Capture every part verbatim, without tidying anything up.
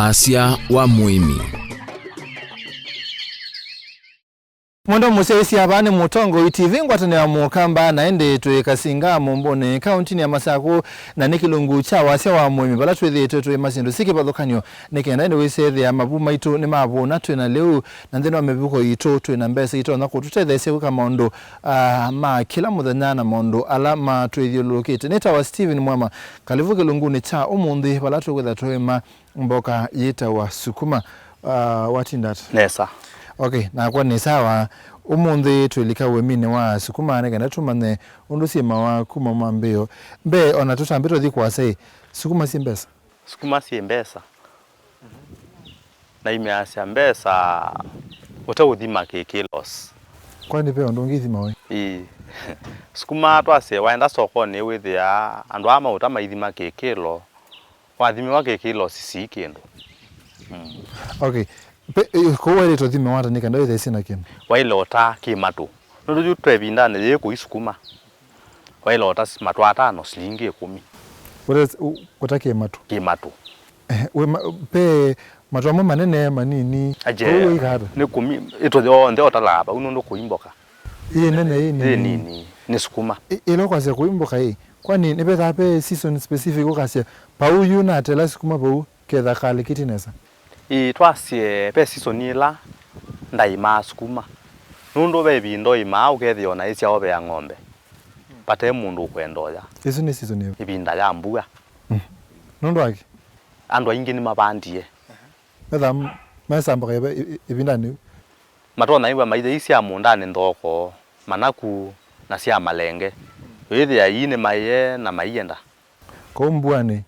Asya wa mũĩmi. Mwendwa mũsyaĩĩsya, vaa nĩ Mũtongoi T V, ngwatanĩo ya Mũkamba, na ĩndĩ twĩ Kasinga Mũmbũnĩ, kaũntinĩ ya Masakũ, na nĩ kĩlungu kya wasya wa mũĩmi, vala twĩthĩĩtwe tũĩma syĩndũ syĩ kĩvathũkany'o, nĩ kenda ĩndĩ wĩsethĩa mavu maitũ nĩ mavũna twĩ na lĩu, na nthĩnĩ wa mĩvuko itũ twĩ na mbesa itonya kũtũtetheesya kwĩka maũndũ, ah, ma kĩla mũthenya na maũndũ ala matwĩthyũlũlũkĩte. Nĩtawa Stephen Mwema, kalivu kĩlungunĩ kya ũmũnthĩ, vala tũkwĩtha tũĩma mboka yĩtawa sukuma. Ah, watinda ata? Nesa. Okay, nakwa nĩ sawa. Ũmũnthĩ twĩlika ũĩminĩ wa sukuma nĩ kenda tũmanye ũndũ syĩmawa kuma mambĩĩo. Mbee, ona tũtambĩte ũthi kũasa ĩ, sukuma syĩ mbesa? Sukuma syĩ mbesa. Na imeasya mbesa ũteũthima kĩ kilos. Kwani ve ũndũ ũngĩ ithimawa ĩ? Ĩĩ. Sukuma twasye waenda sokonĩ wĩthĩa andũ aa maũta maithima kĩ kilo, wathimiwa kĩ kilo sisii kĩndũ. Mm. Okay. Pe, eh, kũu waĩlĩte ũthime wata nĩ kenda wĩthĩe syĩna kĩndũ? Waĩle ũta kĩ matũ. Nũndũ yu twe ĩvindanĩ yĩĩ kũi sukuma. Waĩle ũta s-, matũ atano silingi ĩkũmi. Ũta s-, u-, ũta kĩ matũ? Kĩ matũ. Eh, wĩ ma-, pe matũ amwe manene, manini. Aje, kũu wĩkaa ata? Nĩ kũmi, ĩtũ yonthe ũtalaa vau nũndũ kũi mboka. Ĩ nene, ĩ nini? Ĩ nini, nĩ sukuma. Ĩ, ĩla ũkwasya kũi mboka ĩ, kwani nĩvethaa ve season specific ũkasya, vau yu natela sukuma vau ketha kalĩkĩti nesa? Ĩ, twasye ve season ĩla ndaĩmaa sukuma. Nũndũ ve ĩvinda ũĩmaa ũkethĩa ona ĩsyaovea ng'ombe. Vate mũndũ ũkwenda ũya. Ĩsu nĩ season ĩva? Ĩvinda ya mbua. Mm. Nũndũ wake? Andũ aingĩ nĩmavandie. Metha m-, mesambaka ĩva ĩ-, ĩ-, ĩvindanĩ yĩu? Matonya ĩva maithe ii sya mũũndanĩ nthokoo, manaku, na sya malenge. Wĩthĩa ii nĩmaĩe na maienda. Kũu mbuanĩ,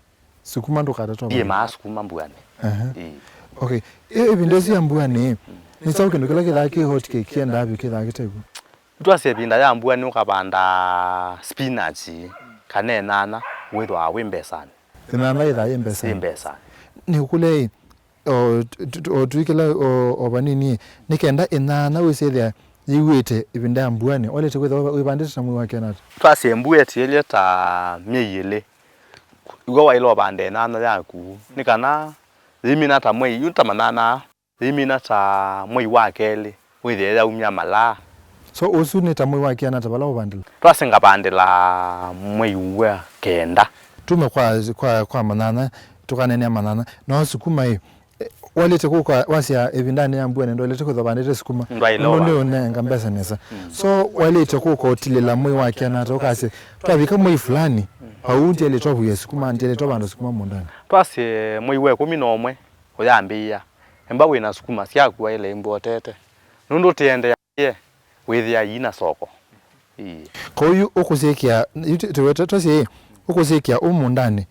sukuma ndũkatatwa? Ndiĩmaa sukuma mbuanĩ. Aha. Ĩĩ. Okay. Ĩ, ĩvinda ĩsu ya mbuanĩ, nĩ kyaũ kĩndũ kĩla kĩthaa kĩ hot kĩ-, kĩendaa vyũ kĩthaa kĩte kw'o? Twasya ĩvinda ya mbua nĩ ũkavanda spinach, kana ĩnyanya, wĩthwaa wĩ mbesanĩ. Ĩnyanya yĩthaa yĩ mbesanĩ. Yĩ mbesanĩ. Nĩũkũlya ĩ, o, tu-, tu-, o twĩkĩla o, o vanini ĩ, nĩ kenda ĩnyanya wĩsĩthĩa yĩw'ĩte ĩvinda ya mbuanĩ, waĩlĩte kwĩthĩwa wĩvandĩte ta mwei wa kenda ata? Twasye mbua ĩtiĩlye ta myei ĩlĩ, iwe waĩle ũvanda ĩnyanya yaku, nĩ kana yĩmina ta mwei, yu ta manyanya, yĩmina ta mwei wa kelĩ, wĩthĩe yaumya malaa. So, ũsu nĩ ta mwei wa kenda ta vala ũvandĩla? Twasye ngavandĩla mwei wa kenda. Tume kwa, kwa, kwa manyanya, tũkaneenea manyanya. No sukuma ĩ, eh, waĩlĩte kũka wasya ĩvindanĩ ya mbua nĩ ndwaĩlĩte kwĩthwa ũvandĩte sukuma? Ndwaĩle. Nũndũ ũvanda. Nĩũnenga mbesa nesa. Mm. So, waĩlĩte kũka ũtilĩla mwei wa kenda ta ũkasya, twavika mwei fulani, mm, vau ndiaĩlĩte ũvuya sukuma, ndiaĩlĩte ũvanda sukuma mũũndanĩ. Twasye mwei wa ĩkũmi na ũmwe, ũyambĩĩa, ĩmba wĩ na sukuma syaku waĩle ĩmbwotete, nũndũ tĩendeeie wĩthĩa ii na soko. Ĩĩ. Kwoou yu ũkũsyĩkĩa, yu tĩ-, tĩwete twasye ĩ, ũkũsyĩkĩa ũũ mũũndanĩ,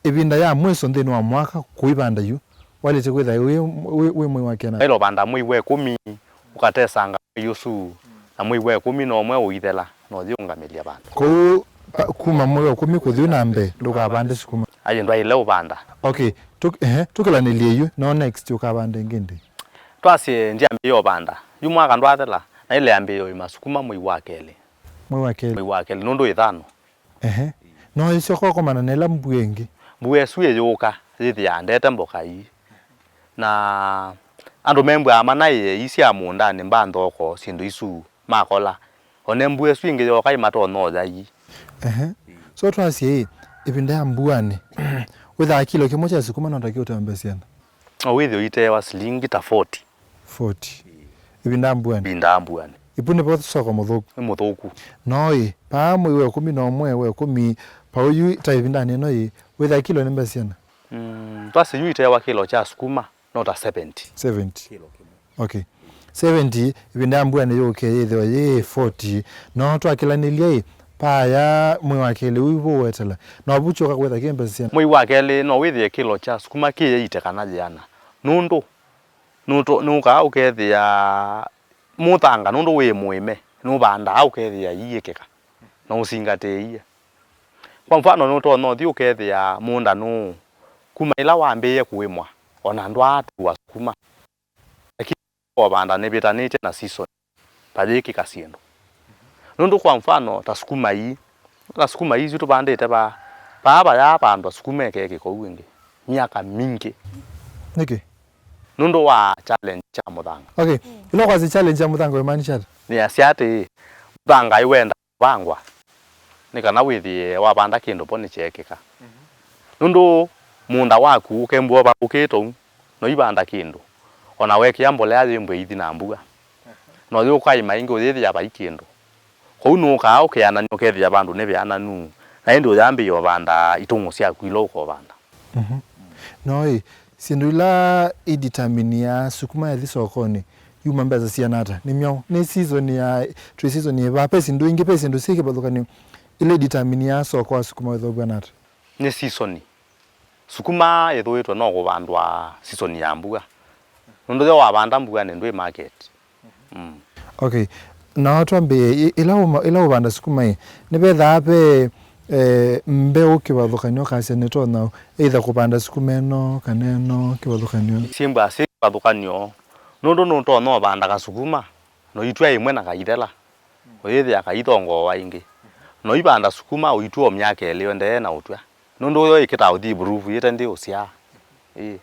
ĩvinda ya mwĩso nthĩnĩ wa mwaka kũivanda yu, waĩlĩte kwĩthĩa wĩ, wĩ, wĩ mwei wa kenda? Waĩle ũvanda mwei wa ĩkũmi, ũkatesanga mwei ũsu, na mwei wa ĩkũmi na ũmwe ũithela, na ũyĩũngamĩlya vandũ. Kwoou, pa-, kuma mwei wa ĩkũmi kũthi na mbee, ndũkavande sukuma? Aye, ndwaĩle ũvanda. Okay, tũk-, ehe, tũkĩlanĩlye yu, no next ũkavanda ĩngĩ ndĩ? Twasye ndyambĩĩa ũvanda. Yu mwaka ndwathela, naĩle ambĩĩa ũĩma sukuma mwei wa kelĩ. Mwei wa kelĩ? Mwei wa kelĩ, nũndũ ĩthano. Ehe. No ĩsyoka ũkomana na ĩla mbua ĩngĩ? Mbua ĩsu ĩyũka, yĩthĩaa ndete mboka ii. Na andũ membwaa manaĩe ii sya mũũndanĩ, mba, nthoko, syĩndũ isu makola. O na mbua ĩsu ĩngĩ yooka ĩmatonya oya ii. Ehe. So twasye ĩ, ĩvinda ya mbuanĩ, wĩthaa kilo kĩmwe kya sukuma no ta kĩũtee mbesa syana? No wĩthĩe ũiteewa silingi ta forty. Forty. Ĩvinda ya mbuanĩ? Ĩvinda ya mbuanĩ. Ĩvu nĩvo soko mũthũku? Nĩ mũthũku. No ĩ, paa mwei wa ĩkũmi na ũmwe, wa ĩkũmi, pau yu ta ĩvindanĩ ĩno ĩ, wĩthaa kilo nĩ mbesa syana? Mm, twasye yu iteewa kilo kya sukuma, no ta seventy. Seventy. Kilo kĩmwe. Okay. Seventy, ĩvinda ya mbua nĩyũkĩe yĩthĩwa yĩ forty. No twakĩlanĩlya ĩ, paya mwei wa kelĩ ũivu ũetela. No vu kyoka kwĩtha kĩ mbesa syana? Mwei wa kelĩ no wĩthĩe kĩlo kya sukuma kĩ eighty kana yĩana. Nũndũ, nũto-, nũkaa ũkethĩa mũthanga, nũndũ wĩ mũĩme, nũvandaa ũkethĩa iĩkĩka, na ũsingatĩĩie. Kwa mfano, nũtonya ũthi ũkethĩa mũũnda nũũ, kuma ĩla wambĩĩe kũĩmwa, ona ndwaatũwa sukuma. Lakini ũvanda nĩvĩtanĩtye na season, ta yĩkĩka syĩndũ. Nũndũ kwa mfano, ta sukuma ii, ta sukuma ii isu tũvandĩte vaa, vaa vayaavandwa sukuma ĩkeekĩka ũu ĩngĩ myaka mingĩ. Nĩkĩ? Nũndũ wa challenge kya mũthanga. Okay. Ĩla kwasya challenge ya mũthanga wĩmaanisha ata? Nĩasya atĩĩ, mũthanga ĩwenda kũvangwa nĩ kana wĩthĩe wavanda kĩndũ vo nĩkyeekĩka. Nũndũ mũũnda waku ũkembwa ũvathũkĩte ũu, noivanda kĩndũ, o na weekĩa mbolea yĩmbwe ĩithi na mbua, noyũka ĩma ĩngĩ ũyĩthĩa vai kĩndũ. Kwoou nũũkaa ũkeanany'a ũkethĩa vandũ nĩ veananu, na ĩndĩ ũyambĩĩa ũvanda itũng'ũ syaku ila ũkovanda. No ĩ, syĩndũ ila i determine-aa sukuma yathi sokonĩ yuma mbesa siana ata? Nĩ myaũ? Nĩ season ya, twĩ season yĩva? Ve syĩndũ ingĩ, ve syĩndũ syĩ kĩvathũkany'o ila i determine-aa soko wa sukuma wĩthĩwa wĩana ata? Nĩ season. Sukuma ĩthũĩtwe no kũvandwa season ya mbua. Nũndũ yo wavanda mbuanĩ ndwĩ market. Mm. Okay. Na twambĩĩe, ĩ-, ĩla ũma-, ĩla ũvanda sukuma ĩ, nĩvethaa ve, eh, mbeũ kĩvathũkany'o ũkasya nĩtonya either kũvanda sukuma ĩno kana ĩno kĩvathũkany'o? Syĩmbwa syĩ kĩvathũkany'o, nũndũ nũtonya ũvanda kasukuma, noitw'a ĩmwe na kaithela, ũyĩthĩa kaithongooa ĩngĩ. Noivanda sukuma, ũitw'a o myaka ĩlĩ ũendee na ũtw'a. Nũndũ yo ĩkĩtaa ũthi improve ĩte nthĩ ũsyaa. Ĩĩ.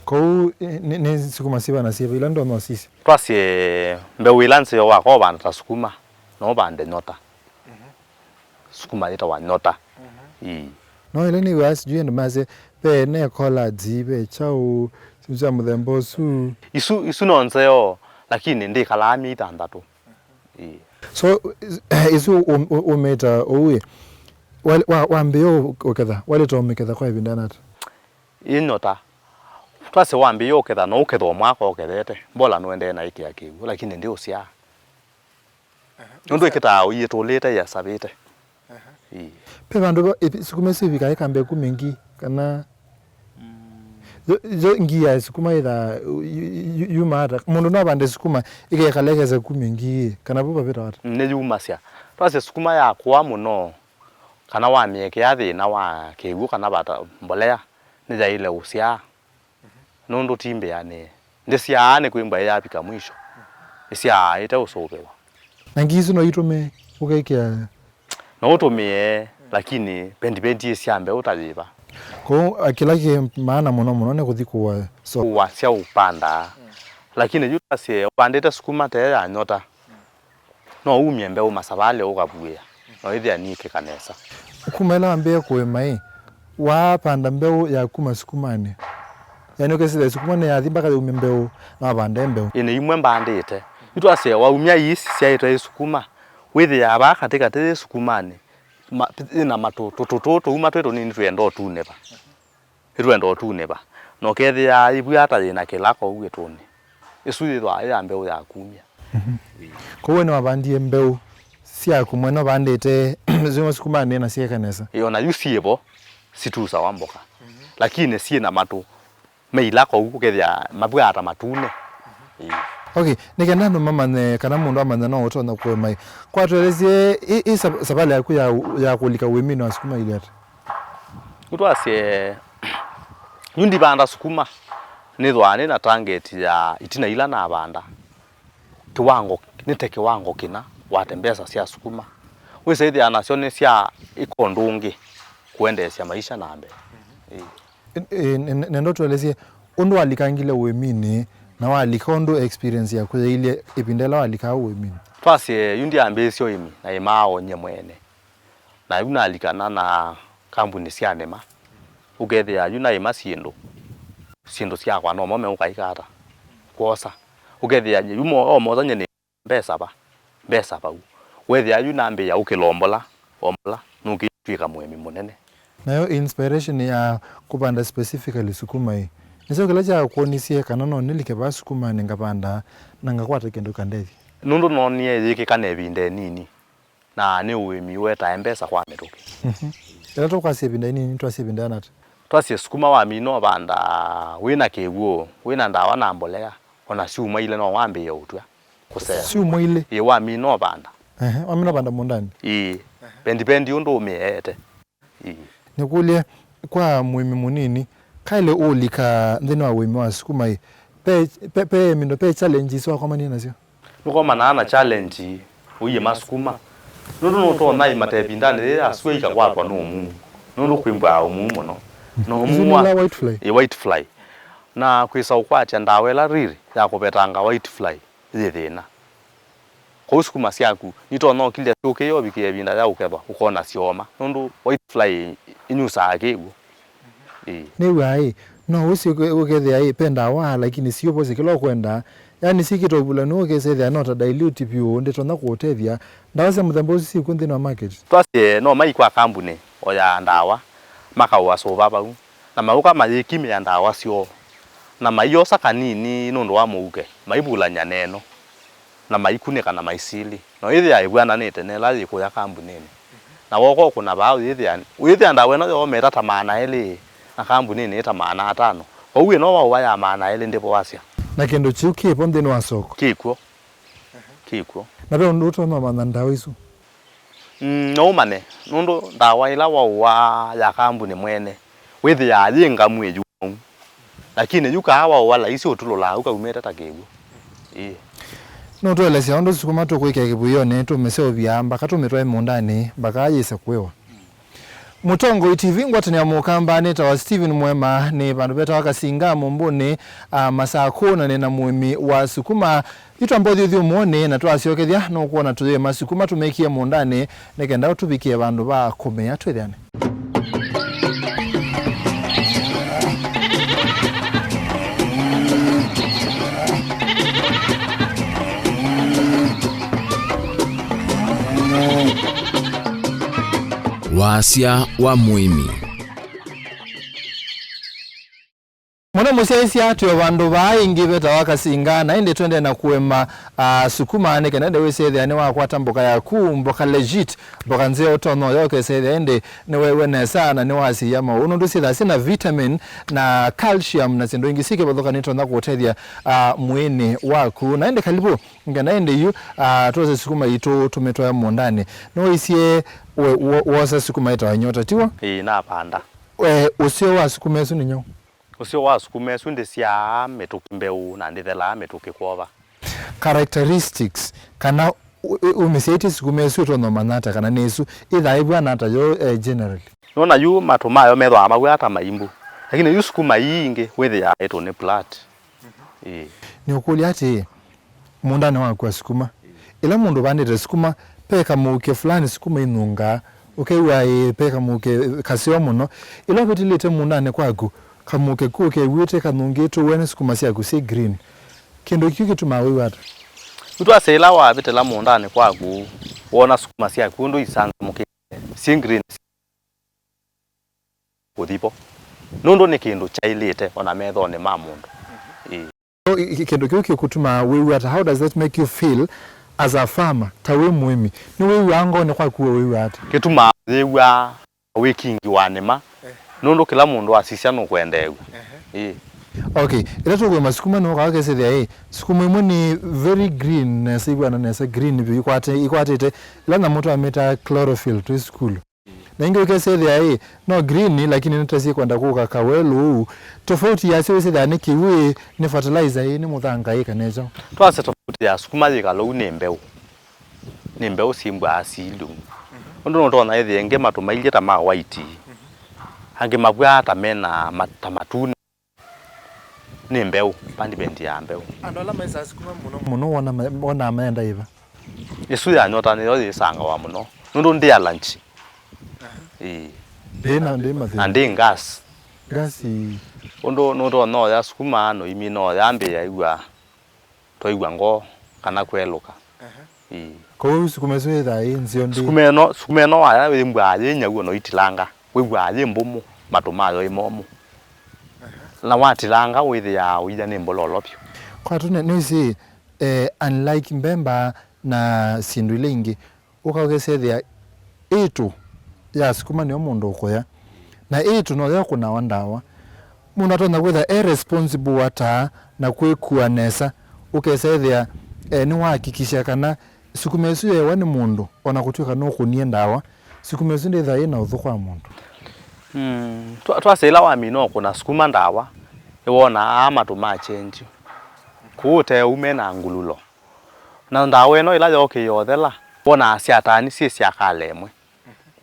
Kwoou nĩ, nĩ sukuma syĩva na syĩva ila ndonya ũsisya? Twasye mbeũ ĩla nzeo wakwa ũvanda ta sukuma, no ũvande nyota. Sukuma yĩtawa nyota. Ĩĩ. No ĩla nĩw'aa sijui andũ masye ve ne collards, ve kyaũ, syĩndũ sya mũthemba ũsu. Isu, isu no nzeo, lakini ndĩkalaa myei thanthatũ. Ĩĩ. So ĩsu ũmĩta ũu ĩ, wambĩĩa ũketha, walĩte ũmĩketha kwa ĩvinda yĩana ata? Ĩ nyota. Twasye wambĩĩa ũketha, no ũketha o mwaka ũkethete, mbola nũendee na ĩkĩa kĩw'ũ, lakini ndĩũsyaa. Nũndũ ĩkĩtaa ũiĩtũlĩte yasavĩte. Ĩĩ. Ve vandũ sukuma ĩsu ĩvikaa ĩkambĩa kumya ngi kana? Yo, yo ngi ya sukuma ĩthaa yu-, yu-, yu-, yuma ata? Mũndũ no avande sukuma ĩkekala ĩkesa kumya ngi ĩ, kana vu vavĩtawa ata? Nĩyumasya. Twasya sukuma yakũa mũno, kana wamĩekea thĩna wa kĩw'ũ kana vata mbolea, nĩyaĩle ũsyaa. Nũndũ ti mbĩanĩe. Ndĩsyaa nĩ kwĩmbwa ĩyavika mwisho. Ĩsyaa ĩte ũsũvĩwa. Na ngi isu no itũmĩe ũkekĩa? No ũtũmĩe, lakini vendivendi ĩsya mbeũ ta yĩva. Kwoou kĩla kĩ maana mũno mũno nĩ kũthi kũua soko. Kũua sya ũpandaa. Lakini yu tasye ũvandĩte sukuma tee ya nyota, no umye mbeũ masavalĩ ũkavuĩa, no ĩthĩa niĩkĩka nesa. Kuma ĩla wambĩĩe kũĩma-ĩ, waapanda mbeũ ya kuma sukumanĩ? Yaani ũkesĩla ĩsukuma nĩyathi mpaka yaumya mbeũ na wavanda ĩ mbeũ? Ĩnĩ imwe mbandĩte. Yu twasye waumya ii sisyaĩtwe ĩ sukuma, wĩthĩaa vaa katĩkatĩ yĩ sukumanĩ, ma, yĩna matũ, tũtũ tũu tũuma twĩ tũnini twĩenda ũtunĩva. Nĩtwenda ũtunĩva. Na ũkethĩa ĩvw'a ata yĩna kĩla kũu ĩtũnĩ. Ĩsu yĩthwaa yĩ ya mbeũ ya kumya. Kwoou we nĩwavandie mbeũ syaku mwene ũvandĩte syuma sukumanĩ na syeeka nesa? Ĩĩ, o na yu syĩ vo, situsawa mboka. Lakini syĩ na matũ me ila kũu ũkethĩa mavw'aa ta matune. Ĩĩ. Okay, nĩ kenda andũ mamanye kana mũndũ amanya no ũtonya kũĩma-ĩ, kwa tũelesye ĩ, ĩ sa-, savalĩ yaku ya, ya kũlika ũĩminĩ wa sukuma ĩilye ata? Yu twasye yu ndivanda sukuma, nĩthwaa nĩ na target ya itina ila navanda. Kĩwango, nĩte kĩwango kĩna wate mbesa sya sukuma. Wĩsa ĩthĩa nasyo nĩ sya ĩka ũndũ ũngĩ kũendeesya maisha na mbee. Ĩĩ. Ĩ, ĩ, nĩ, nĩ, nenda ũtũelesye ũndũ walikangile ũĩminĩ, na walika ũndũ experience yaku yailye ĩvinda ĩla walikaa ũĩminĩ. Twasye yu ndyambĩĩsye ũĩmi, naĩmaa o nyie mwene. Na yu nalikana na kambuni sya nĩma, ũkethĩa yu naĩma syĩndũ, syĩndũ syakwa nomo meũka ĩka ata? Kwosa. Ũkethĩa yu mo-, o mosa nyie nĩ mbesa va, mbesa vau. Wethĩa yu nambĩĩa ũkĩla ombola, ombola, nũkĩtw'ĩka mũĩmi mũnene. Nayo inspiration ya kũvanda specifically sukuma ĩ, nĩkyo kĩla kyakwonisye kana no nĩlike vaa sukumanĩ ngavanda na ngakwata kĩndũ kandethya? Nũndũ noonie yĩkĩka na ĩvinda ĩnini. Na nĩ ũĩmi ũetae mbesa kwa mĩtũkĩ. Mhm. Ĩla tũkwasya ĩvinda ĩnini, twasya ĩvinda yĩana ata? Twasye sukuma wamina ũvanda wĩ na kĩw'ũ, wĩ na ndawa na mbolea, o na syumwa ilĩ no wambĩĩe ũtw'a kũsea. Syumwa ilĩ? Ĩĩ, wamina ũvanda. Ehe, wamina ũvanda mũũndanĩ? Ĩĩ. Vendivendi ũndũ ũmĩeete. Ĩĩ. Nĩkũlye, kwa mũĩmi mũnini, kaĩle ũũlika nthĩnĩ wa ũĩmi wa sukuma-ĩ, ve, ve, ve mĩndo, ve challenges wakomanie nasyo? Nũkomanaa na challenge ũiĩma sukuma. Nũndũ nũtonya ĩma ta ĩvindanĩ yĩĩ ya sua ikakwatwa nĩ ũmuu. Nũndũ kwĩmbwaa ũmuu mũno. Na ũmuu wa, ĩ, white fly. Na kwĩsa ũkwatya ndawa ĩla riri ya kũvetanga white fly yĩ thĩna. Kwoou sukuma syaku nitonya ũkilya syũkĩe ũvikĩe ĩvinda ya ũkethwa ũkona syooma, nũndũ white fly ĩnyusaa kĩw'ũ. Ĩĩ. Nĩw'aa ĩ, no ũsĩ ũke-, ũkethĩa ĩ, pe ndawa, lakini siũvosye kĩla ũkwenda. Yani, sikĩtwa ĩvulany'o ũkesethĩa no ta dilute vyũ, ndĩtonya kũũtethya. Ndawa sya mũthemba ũsu syĩkw'o nthĩnĩ wa market? Twasye no mai kwa kambunĩ o ya ndawa, makaũa sũva vau, na maũka mayĩkimĩa ndawa syoo, na maiosa kanini nũndũ wa mũuke, maivulany'a neno, na maikunĩka na maisili. No ĩthĩa ĩvw'ananĩte na ĩla yĩ kũya kambunĩnĩ. Na wooka ũkũna vaa ũyĩthĩa, ũyĩthĩa ndawa ĩno yoometa ta maana elĩ, na kambunĩnĩ ĩ ta maana atano. Kwoou ĩno waũa ya maana elĩ ndĩvoasya. Na kĩndũ kĩu kĩvo nthĩnĩ wa soko? Kĩkw'o. Kĩkw'o. Na ve ũndũ ũtonya ũmanya ndawa isu? Mm, no ũmanye, nũndũ ndawa ĩla waũa ya kambunĩ mwene, wĩthĩaa yĩ ngamu ĩyu. Lakini yu kaawa ũwa laisi ũtulũlaa ũkaumĩte ta kĩw'ũ. Ĩĩ. Nũtũelesya ũndũ sukuma tũkwĩkĩa kĩvuĩonĩ, tũmĩseũvya mbaka tũmĩtwae mũũndanĩ, mbaka yĩse kũĩwa? Mũtongoi T V ngwatanĩo ya Mũkamba nĩtawa Stephen Mwema, nĩ vandũ vetawa Kasinga Mũmbũnĩ, a, Masakũ, na nĩ na mũĩmi wa sukuma. Yu twamba ũthyũthyũmũonĩ na twasyokethya, nũkwona tũyĩma sukuma tũmĩkie mũũndanĩ nĩ kenda ũtũvikĩe vandũ va kũmĩa. Twĩthĩane. Wasya wa mũĩmi. Mũno mũsyaĩĩsya, twĩ o vandũ vaa ĩngĩ vetawa Kasinga, na ĩndĩ tũendee na kũĩma, ah, sukuma, nĩ kana ĩndĩ wĩsethĩa nĩwakwata mboka yaku, mboka legit, mboka nzeo ũtonya ũya ũkesethĩa ĩndĩ nĩweew'e nesa na nĩwasiĩa maũũ, nũndũ syĩthaa syĩna vitamin na calcium na syĩndũ ingĩ syĩ kĩvathũkany'o itonya kũũtethya, ah, mwĩĩnĩ waku. Na ĩndĩ kalivu, nĩ kana ĩndĩ yu, ah, twose sukuma itũ tũmĩtwae mũũndanĩ. Nĩwaisye we-, wo-, wosa sukuma ĩtawa nyota, tiw'o? Ĩĩ, napanda. Eh, ũseo wa sukuma ĩsu nĩ nyaũ? Ũseo wa sukuma ĩsu ndĩsyaa mĩtũkĩ mbeũ na ndĩthelaa mĩtũkĩ kwova. Characteristics, kana ũ-, ũ-, ũmĩsyaĩtye sukuma ĩsu ũtonya ũmanya ata kana nĩ ĩsu, ĩthaa ĩvw'ana ata yo, eh, generally? Nona yu matũ mayo methwaa maw'aa ta maimbu, lakini yu sukuma ii ingĩ wĩthĩaa ĩtũ nĩ plat. Ĩĩ. Nĩũkũlya atĩĩ, mũũndanĩ waku wa sukuma. Ĩla mũndũ ũvandĩte sukuma, pe kamũuke fulani sukuma inungaa, ũkew'a ĩĩ, pe kamũuke kaseo mũno. Ĩla ũvĩtĩlĩte mũũndanĩ kwaku, kamũuke kũu kew'ĩte kanungĩtwe, wene sukuma syaku syĩ green. Kĩndũ kĩu kĩtumaa wĩw'a ata? Nĩtwasya ĩla wavĩtĩla mũũndanĩ kwaku, woona sukuma syaku ũndũ isanzamũkĩte, syĩ green, kũthi vo, nũndũ nĩ kĩndũ kyaĩlĩte o na methonĩ ma mũndũ. Ĩĩ. So, i-, i-, kĩndũ kĩu kĩkũtumaa wĩw'a ata? How does that make you feel as a farmer? Ta wĩ mũĩmi, nĩwĩw'aa ngoonĩ kwaku we wĩw'aa ata? Kĩtumaa yĩw'aa wĩkingi wa nĩma, nũndũ kĩla mũndũ asisya nũkwendeew'a. Ĩĩ. Okay, ĩla tũkũĩma sukuma nĩwũkaa ũkesĩthĩa, ĩ, sukuma ĩmwe nĩ very green nesa, ivw'ana nesa, green vyũ, ikwate-, ikwatĩte ĩla nyamũ twamĩtaa chlorophyll twĩ sukulu. Na ĩngĩ ũkesethĩa ĩ, no green, lakini nĩtesĩ kwenda kũka kawelũ ũu. Tofauti yasyo wĩsĩthĩa nĩ kĩw'ũ ĩ, nĩ fertilizer ĩ, nĩ mũthanga ĩ, kana ĩ kyaũ? Twasya tofauti ya sukuma yĩ kalou nĩ mbeũ. Nĩ mbeũ syĩmbwaa syĩ lĩu. Ũndũ nũtonya ĩthĩa ĩngĩ matũ mailyĩ ta ma white. Angĩ mavw'aa ta mena ma-, ta matune. Nĩ mbeũ, pandi vendi ya mbeũ. Andũ ala maĩsaa sukuma mũno mũno wona ma-, wonaa maenda ĩva? Ĩsu ya nyota nĩyo yĩsangawa mũno. Nũndũ ndĩ allergy. Aha. Ĩĩ. Ndĩ na, ndĩ mathĩna. Na ndĩ gas. Gas ii. Ũndũ nũtonya oya sukuma, no imi no yambĩĩa ĩw'a. Twaĩw'a ngoo kana kwelũka. Aha. Ĩĩ. Kwoou sukuma ĩsu yĩthaa yĩ nzeo ndĩ? Sukuma ĩno, sukuma ĩno waya wĩmbwaa yĩ nyau ona ũitilanga. Wĩw'aa yĩ mbũmũ, matũ mayo ĩ momũ. Aha. Na watilanga wĩthĩaa ũia nĩ mbololo vyũ. Kwatũ nĩ, nĩwĩsĩ, eh, unlike mbemba na syĩndũ ila ingĩ, ũka ũkesethĩa ĩtũ ya sukuma nĩyo mũndũ ũkũya, na ĩtũ noyo ĩkũnawa ndawa. Mũndũ atonya kwĩtha e responsible ata na kwĩkua nesa, ũkesethĩa, eh, nĩwahakikisha kana sukuma ĩsu yeewa nĩ mũndũ, ona kũtw'ĩka nũkũnie ndawa, sukuma ĩsu ndĩthaa yĩ na ũthũ kwa mũndũ. Mm, twa-, twasya ĩla wamina ũkũna sukuma ndawa, ĩwonaa aa matũ ma change. Kũu ũteũme na ngululo. Na ndawa ĩno ĩla yokĩie ũthela, wonaa syatani syĩ sya kala ĩmwe.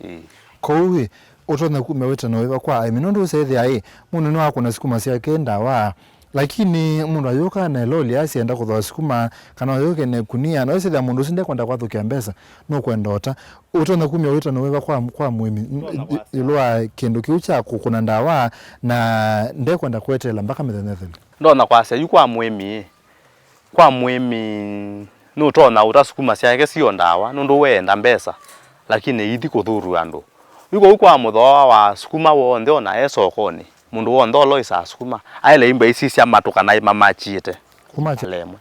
Ĩĩ. Kwoou-ĩ, ũtonya kumya wĩtano wĩva kwa aĩmi? Nũndũ ũsethĩa-ĩ, mũndũ nĩwakũna sukuma syake ndawa, Lakini mũndũ ayũka na loli asienda kũthooa sukuma, kana ayũke na ĩkunia, na wĩsĩthĩa mũndũ ũsu ndekwenda kwathũkĩa mbesa, nũkwenda ũta. Ũtonya kumya wĩtano wĩva kwa, kwa mũĩmi ĩũlũ wa kĩndũ kĩu kya kũkũna ndawa, na ndekwenda kweteela mpaka mĩthenya ĩthelu? Ndonya kwasya yu kwa mũĩmi, kwa mũĩmi nũtonya ũta sukuma syake sio ndawa, nũndũ weenda mbesa, lakini ithi kũthũrũ andũ. Yu kũu kwa mũthooa wa sukuma w'onthe, ona e sokonĩ, mũndũ w'onthe ũla ũĩsaa sukuma, aĩle imbwa isi sya matũ kana imamachĩte. Kũmachĩa. Lemwe.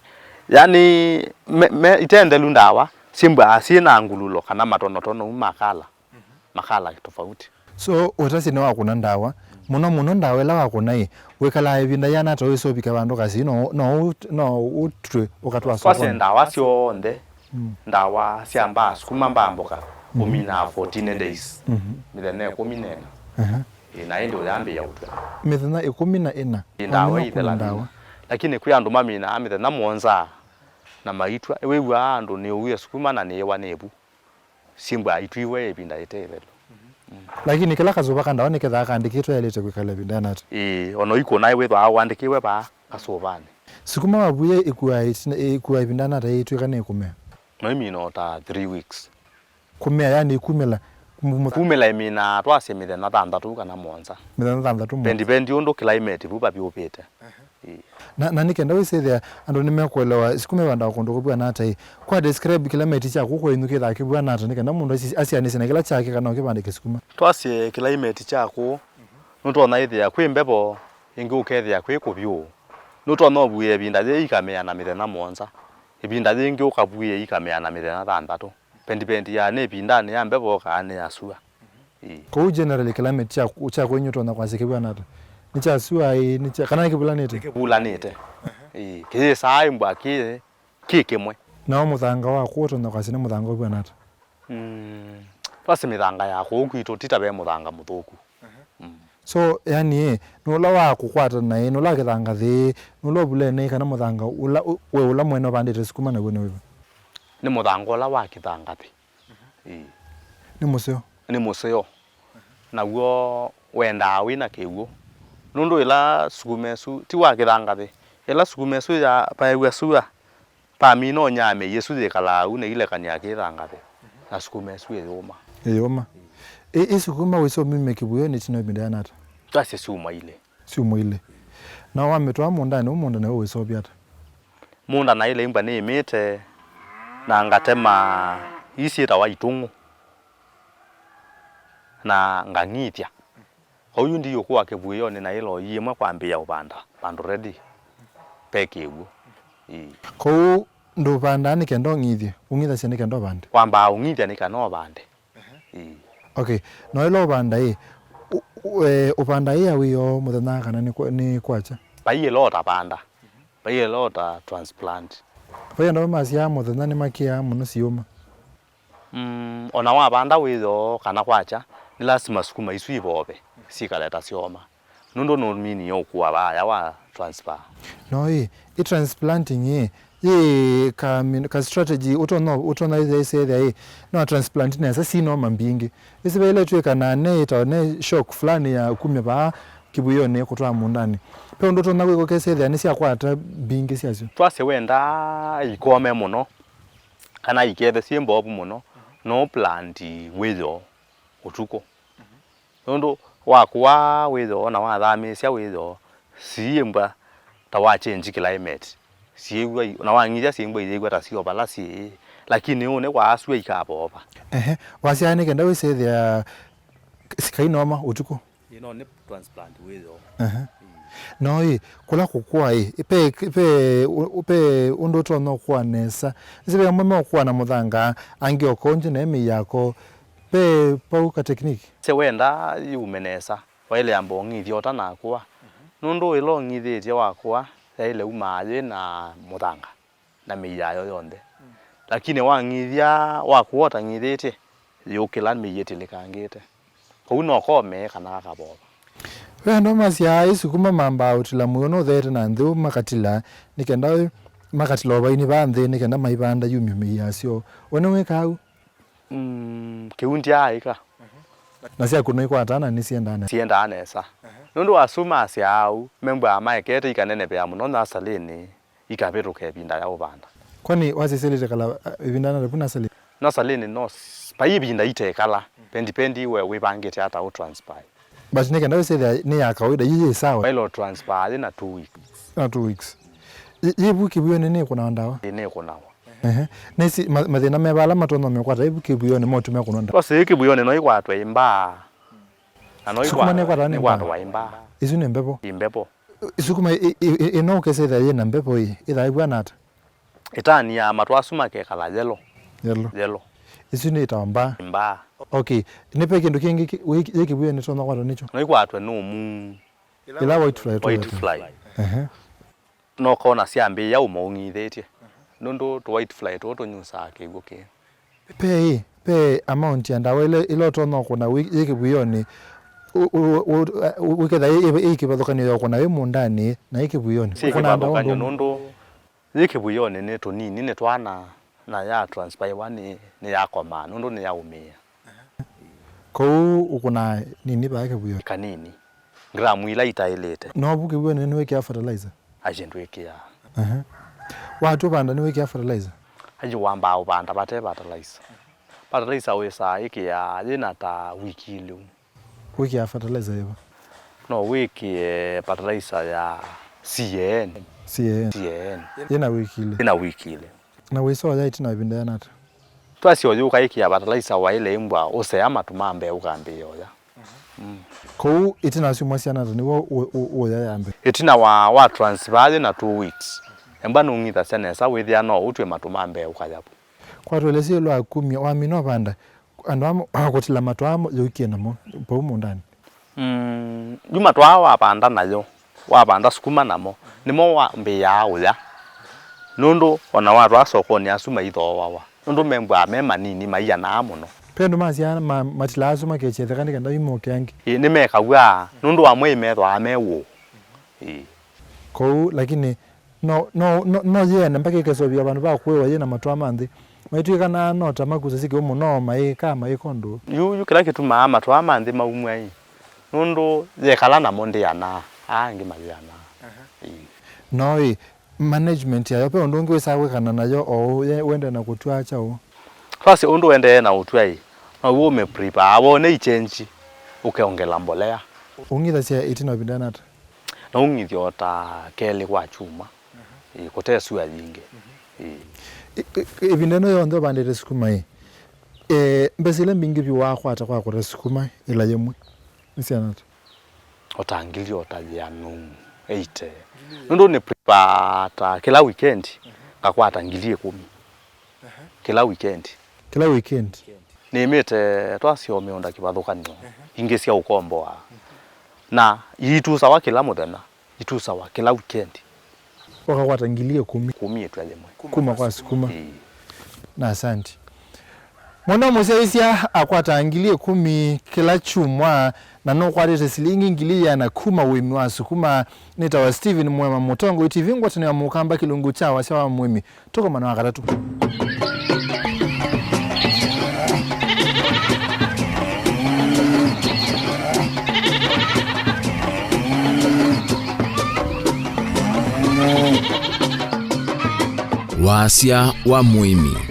Yani, me, me, ite nthelu ndawa, syĩmbwaa syĩ na ngululo kana matonotono u makala. Makala tofauti. So, ũtasye nĩwakũna ndawa, mũno mũno ndawa ĩla wakũna ĩ, wĩkalaa ĩvinda yĩana ata ũisũvika vandũ kasi, no, no, no ũtw'e ũkatwaa sokoni? Twasye ndawa syonthe, ndawa sya mbaa sukuma mbaa mboka, ũminaa fourteen days, mĩthenya ĩkũmi na ĩna. Aha. Ĩ, na ĩndĩ ũyambĩĩa ũtw'a. Mĩthenya ĩkũmi na ĩna. Ĩ, ndawa wamina kũna ithela ndawa. Lakini kwĩ andũ maminaa mĩthenya mũonza na maitw'a. Wĩw'aa andũ nĩũwie sukuma na nĩĩwa nĩ ĩvu. Syĩmbwaa itwiwe ĩvinda ĩte ĩthelu. Lakini kĩla kasũva ka ndawa nĩkethaa kaandĩkĩtwe yaĩlĩte kwĩkala ĩvinda yĩana ata? Ĩĩ, ona ũikũna wĩthwaa ũandĩkĩwe vaa kasũvanĩ. Sukuma wavuie ĩkuaa ĩtina, ĩkuaa ĩvinda yĩana ata ĩitw'ĩka nĩ kũmea? No ĩmina o ta three weeks. Kũmea, yani kumĩla, kumĩla ĩmina twasye mĩthenya thanthatũ kana mũonza. Mĩthenya thanthatũ mũonza. Vendivendi ũndũ climate vu vavyũvĩte. Ĩĩ. Na, na nĩ kenda wĩsĩthĩa andũ nĩmekũelewa sukuma ĩvandawa kũndũ kũvw'ana ata ĩ. Kwa describe climate kya kũũ kwenyu kĩthaa kĩvw'ana ata nĩ kenda mũndũ asi-, asianĩsye na kĩla kyake kana ũkĩvandĩke sukuma? Twasye climate kya kũũ, nũtonya ĩthĩa kwĩ mbevo, ĩngĩ ũkethĩa kwĩ kũvyũ. Nũtonya ũvuĩe ĩvinda yĩĩ ikamea na mĩthenya mũonza, ĩvinda yĩngĩ ũkavuĩe ikamea na mĩthenya thanthatũ. Vendivendi ya nĩ ĩvindanĩ ya mbevo kana nĩ ya sua. Ĩĩ. Kũu generally climate kya, kya kwenyu ũtonya kwasya kĩvw'ana ata? Nĩ kya sua ĩ, nĩ kya, kana nĩ kĩvulanĩte? Nĩ kĩvulanĩte. Ĩĩ, kĩyĩsaa ĩmbwa kĩ, kĩ kĩmwe. Nao mũthanga wa kũu ũtonya kwasya nĩ mũthanga ũvw'ana ata? Mm, twasye mĩthanga ya kũu kwitũ ti ta ve mũthanga mũthũku. Mm. So, yani, ĩ, nĩ ũla wa kũkwata naĩ, nĩ ũla wa kĩthanga thĩ, nĩ ũla ũvulene kana mũthanga ũla, ũ-, we ũla mwene ũvandĩte sukuma naw'o nĩ wĩva? Nĩ mũthanga ũla wa kĩthanga thĩ. Ĩĩ. Nĩ mũseo? Nĩ mũseo. Naw'o wendaa wĩ na kĩw'ũ. Nũndũ ĩla sukuma ĩsu, ti wa kĩthanga thĩ. Ĩla sukuma ĩsu ya, vaew'a sua, vamina ũnyamei ĩsu yĩkalaa u na ilekany'a kĩthanga thĩ. Na sukuma ĩsu ĩyũma. Ĩyũma. Ĩ, ĩ sukuma wĩsomimya kĩvuĩonĩ ĩtina wa ĩvinda yĩana ata? Twasye syumwa ilĩ. Syumwa ilĩ. Na wamĩtwaa mũũndanĩ, ũ mũũnda naĩ ũĩseũvya ata? Mũũnda naĩ laimbwa nĩĩmĩte, na ngatema ii syĩtawa itũng'ũ, na ngang'ithya. Kwoou yu ndiyũkũa kĩvuĩonĩ na ĩloi yĩmwe kwambĩĩa ũvanda vandũ ready ve kĩw'ũ. Ĩĩ. Kwoou ndũvandaa nĩ kenda ũng'ithye, ũng'ithasya nĩ kenda ũvande? Wambaa ũng'ithya nĩ kana ũvande. Ĩĩ. Okay, na ĩla ũvanda ĩ, ũ-, ũ-, eh, ũvanda ĩ ya wĩoo mũthenya kana nĩ kwa-, nĩ kwakya? Vai ĩla ũtavanda. Vai ĩla ũta transplant. Vai andũ amwe masyaa mũthenya nĩmakĩaa mũno syĩũma. Mm, ona wavanda wĩoo kana kwakya, nĩ lasima sukuma isu ivove, syĩkale ta syoma. Nũndũ nũminie ũkũa vaya wa transfer. No ĩ, ĩ transplanting ĩ, yĩ ka min-, ka strategy ũtonya, ũtonya ĩthĩa ĩsethĩa ĩ, no transplant nesa sinoma mbingĩ. Ĩsĩ vaĩle twĩka na ne ĩtawa ne shock fulani ya kumya vaa kĩvuĩonĩ kũtwaa mũũndanĩ. Ve ũndũ ũtonya kwĩka ũkesethĩa nĩsyakwata mbingĩ syasyo? Twasye wenda ikome mũno, kana ikethe syĩ mbovu mũno, no plant wĩoo ũtukũ. Nũndũ wakũa wĩoo na wathamĩĩsya wĩoo, siĩmbwa ta wa change climate. Syĩw'a i-, na wang'ithya syĩmbwa iyĩw'a ta syo vala syĩ, lakini ũnĩ waasua ikavova. Ehe, wasyaa nĩ kenda wĩsethĩa sikainoma ũtukũ? Ĩ, no nĩ transplant wĩoo. Ehe. No ĩ, kũla kũkũa ĩ, pe, pe, u-, pe ũndũ ũtonya ũkũa nesa. Ĩsĩ ve amwe meũkũa na mũthanga, angĩ okonje na emĩi yako. Ve vau ka technique? Se wenda yume nesa, waĩle amba ũng'ithya ũtanakũa. Nũndũ ĩla ũng'ithĩtye wakũa, yaĩle umaa yĩ na mũthanga na mĩi yayo yonthe. Lakini wang'ithya wakũa ũtang'ithĩtye, yũkĩla mĩi ĩtilĩkangĩte. Kwoou no komee kana akavova. Ve andũ masyaa ĩsukuma mambaa ũtila mũyo nũtheete na nthĩ makatila, nĩ kenda makatila ũvainĩ vaa nthĩ nĩ kenda maivanda yumye mĩi yasyo. We nĩwĩkaa ũu? Mm, kĩu ndyaaĩka. Na syakũnwa ikwataa na nĩsiendaa nesa? Siendaa nesa. Nũndũ asu masyaa ũu, membwaa maekete ikanenevea mũno nasalĩnĩ, ikavĩtũka ĩvinda ya ũvanda. Kwani wasisĩlĩte kala, uh, ĩvinda na vu nasalĩ? Nasalĩnĩ no s-, vai ĩvinda itekala, pendi pendi we wĩvangĩte ata ũ transpire. But nĩ kenda wĩsĩthĩa nĩ ya kawaida, yu yĩ sawa? Mailo transpire yĩ na two weeks. Na two weeks. Yĩ, yĩ vu kĩvuĩonĩ nĩ kũnawa ndawa? Ĩ, nĩ kũnawa. Ehe. Nĩsi ma-, mathĩna me vala matonya mekwata ĩ vu kĩvuĩonĩ motume kũnwa ndawa? Twasĩ kĩvuĩonĩ no ikwatwe ĩ mbaa. Na no sukuma ikwa-, nĩkwatawa nĩ nĩkwatawa ĩ mbaa. Ĩ mbaa. Isu nĩ mbevo. Ĩ mbevo. Sukuma ĩ, ĩ, ĩ, ĩ, no ũkesethĩa yĩ na mbevo ĩ, ĩthaa ĩvw'ana ata? Ĩtani ya matũ asu makekala yellow. Yellow. Yellow. Isu nĩ ĩtawa mbaa. Mbaa. Okay. Nĩ pe kĩndũ kĩngĩ kĩ-, wĩ-, yĩ kĩvuĩonĩ tonya kwatwa nĩkyo? No ikwatwe nĩ ũmu. Ĩla white fly. White fly. Ehe. No kona syambĩĩa ũmo ũng'ithĩtye. Nũndũ tũ white fly tũũ tũnyusaa kĩw'ũ kĩĩ. Pe ĩ, pe amount ya ndawa ĩla, ĩla ũtonya ũkũna wĩ, yĩ kĩvuĩonĩ, ũ-, ũ-, ũ-, ũ-, wĩketha ĩ, ĩ, ĩ kĩvathũkany'o ya ũkũna wĩ mũũndanĩ na ĩ kĩvuĩonĩ? Syĩ kĩvathũkany'o nũndũ yĩ kĩvuĩonĩ nĩ tũnini, nĩ twana, na ya transpire nĩ, nĩ yakomaa nũndũ nĩ yaũmĩĩa. Kũu ũkũnaa nini vaa kĩvuĩonĩ? Kanini. Gramu ila itaĩlĩte. No vu kĩvuĩonĩ nĩwĩkĩaa fertilizer? Aje ndwĩkĩaa. Ehe. Watũ vanda nĩwĩkĩaa fertilizer? Aje wambaa ũvanda vate fertilizer. Fertilizer wĩsaa ĩkĩaa yĩna ta wiki ilĩ ũu. Wĩkĩaa fertilizer yĩva? No wĩkĩe fertilizer ya C A N. C A N. C A N. Yĩna wiki ilĩ. Yĩna wiki ilĩ. Na wĩsoya ĩtina ĩvinda yĩana ata? Twasyoyũka ĩkĩa fertilizer waĩle ĩmbwa ũsea matũ ma mbee ũkambĩĩa ũya. Mm. Kũu ĩtina wa syumwa siana ata nĩw'o ũ-, ũ-, ũya ya mbee? Ĩtina wa, wa transfer yĩ na two weeks. Emba nũng'ithasya nesa wĩthĩa no ũtw'e matũ ma mbee ũkaya vu. Kwa tũelesye ĩũlũ wa kumya, wamina ũvanda, andũ aa kũtila matũ aa yũkie namo vau mũũndanĩ? Mm, yu matũ aa wavanda nayo, wavanda sukuma namo, nĩmo wambĩĩaa ũya. Nũndũ ona watwaa sokonĩ asu maithooawa. Nũndũ membwaa me manini maianaa mũno. Ve andũ masyaa ma-, matilaa asu makekye ĩtheka nĩ kenda imoke angĩ. Ĩĩ, nĩmekaw'a, nũndũ amwe ĩmethwaa me wũũ. Ĩĩ. Kũu, lakini no, no, no, no yĩene mpaka ĩkesovia vandũ va kũĩwa yĩ na matũa ma nthĩ. Maitw'ĩkanaa no ta makusa syĩ kĩw'ũ mũno, maĩkaa, maĩka ũndũ. Yu, yu kĩla kĩtumaa matũa ma nthĩ maumw'a ĩ, nũndũ yekala namo ndĩanaa, aa angĩ mayĩanaa. Aha. Ĩĩ. No ĩ, management yayo, ve ũndũ ũngĩ wĩsaa kwĩkana nayo o ũu, ye-, wendee na kũtw'a kyaũ? Twasye ũndũ wendee na ũtw'a ĩ, no w'o ũme prepare, wone ichenji, ũkeongela mbolea. Ũng'ithasya ĩtina ĩvinda yĩana ata? Na ũng'ithya o ta kelĩ kwa kyumwa, ĩ, kũte sua yingĩ. Ĩ. Ĩ-, ĩ-, ĩvinda ĩno yonthe ũvandĩte sukuma ĩ, e, mbesa ila mbingĩ vyũ wakwata kwa kũta sukuma ĩla yĩmwe nĩ syana ata? O ta ngili o ta yĩanu, eighty. Nũndũ nĩ prepare ta kĩla weekend, ngakwata ngili ĩkũmi. Kĩla weekend. Kĩla weekend? Nĩmĩte twasyo mĩũnda kĩvathũkanyo, ingĩ sya ũkomboa. Na iitusawa kĩla mũthenya, itusawa kĩla weekend. Ũkakwata ngili ĩkũmi. Ĩkũmi ĩtw'a yĩmwe. Kuma kwa sukuma. Ĩĩ. Na asante. Mwana mũsyaĩĩsya akwata ngili ĩkũmi kĩla kyumwa, na nũkwatĩte silingi ngili ĩana kuma ũĩmi wa sukuma. Nĩtawa Stephen Mwema, mũtongoi T V ngwatanĩo ya Mũkamba, kĩlungu kya wasya wa mũĩmi. Tũkomana Wakatatũ. Wasya wa mũĩmi.